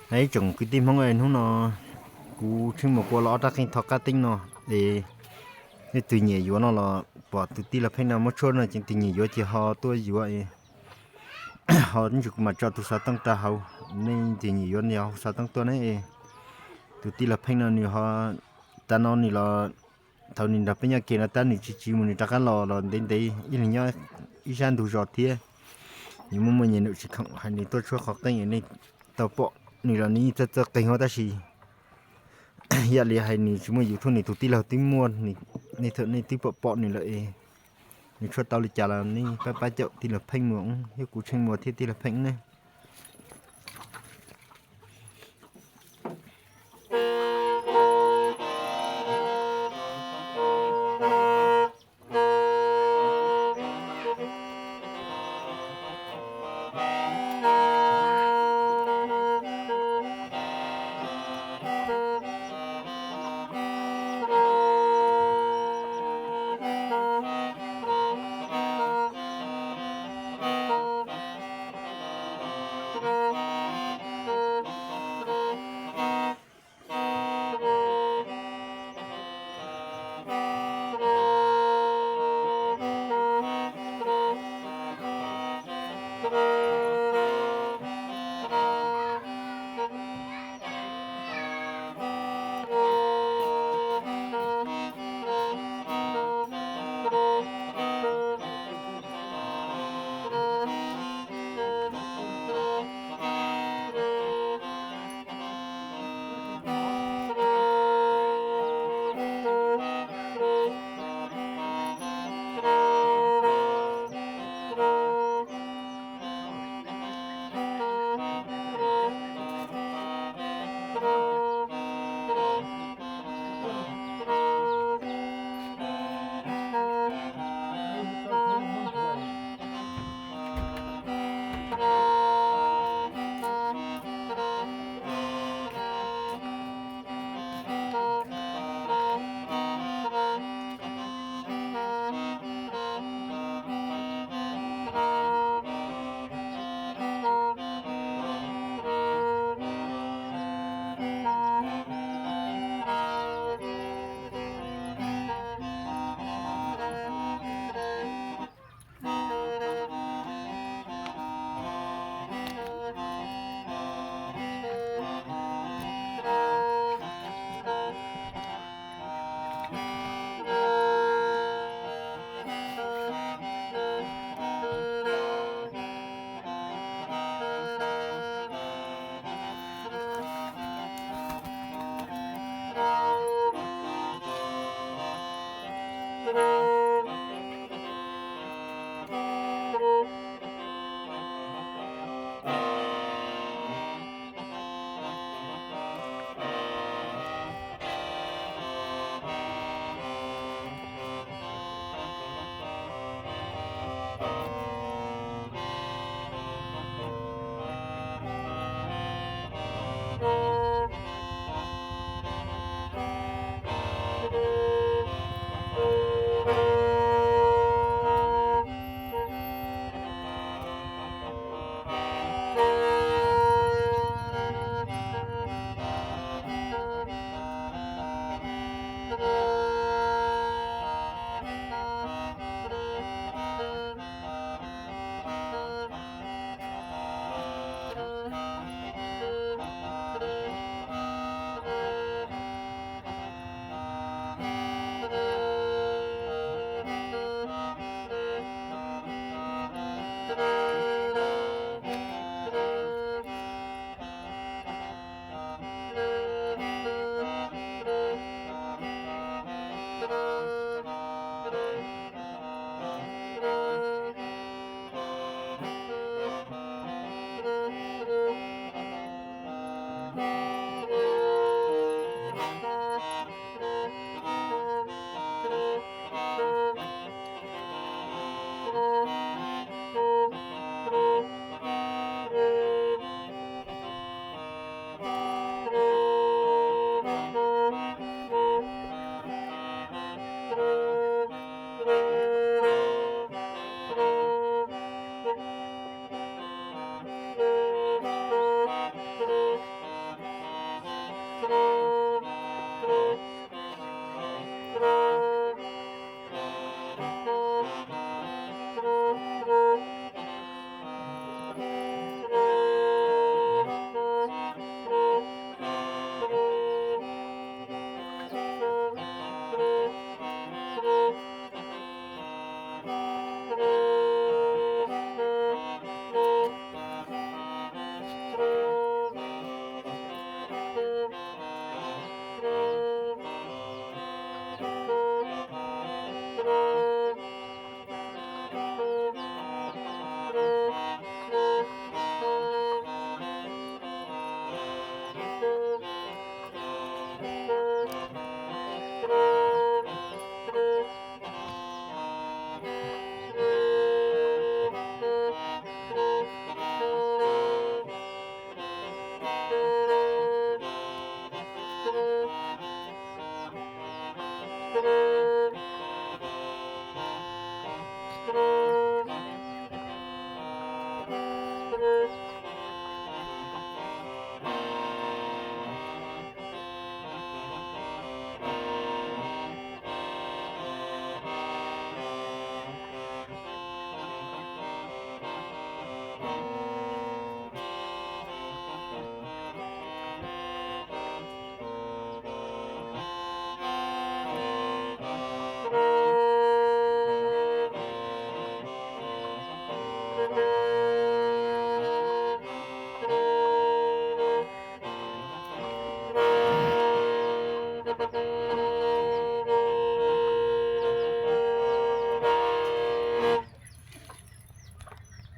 Hais ib tsoom kwv tij Hmoob, hnub no kuv Tsheej Muas kuj los ob rab qeej tho qab teeb no es, nej tus nyiam yuav no los pom tus tij laug Pheej no muab tshuab no ces tus nyiam yuav ces ho tuaj yuav es, ho ib ntsis kuv mam tso tus xov tooj rau hauv, nej tus nyiam yuav no ho hu xov tooj tuaj ne. Tus tij laug Pheej no nws ho, tas no nws los, thaum nws nrog peb nyob kiag no tab nws tsis tsiv mus, nws rov qab los los ntev ntev ib leeg nyob ib sab ntug zos thiab. Nws muaj muaj nyias num tsis khoom, hais nws tuaj tshuab qhov qeej nej tau pom nws los nws yeej txawj txawj qeej huab tab sis yam li hais nws tsis muaj YouTube, nws tus tij laug twb muaj, nej twb pom pom nws lawm es, nws tshuab tau li cas los nej pab pab caum tij laug Pheej Muas thiab kuv Tsheej Muas thiab tij laug Pheej ne.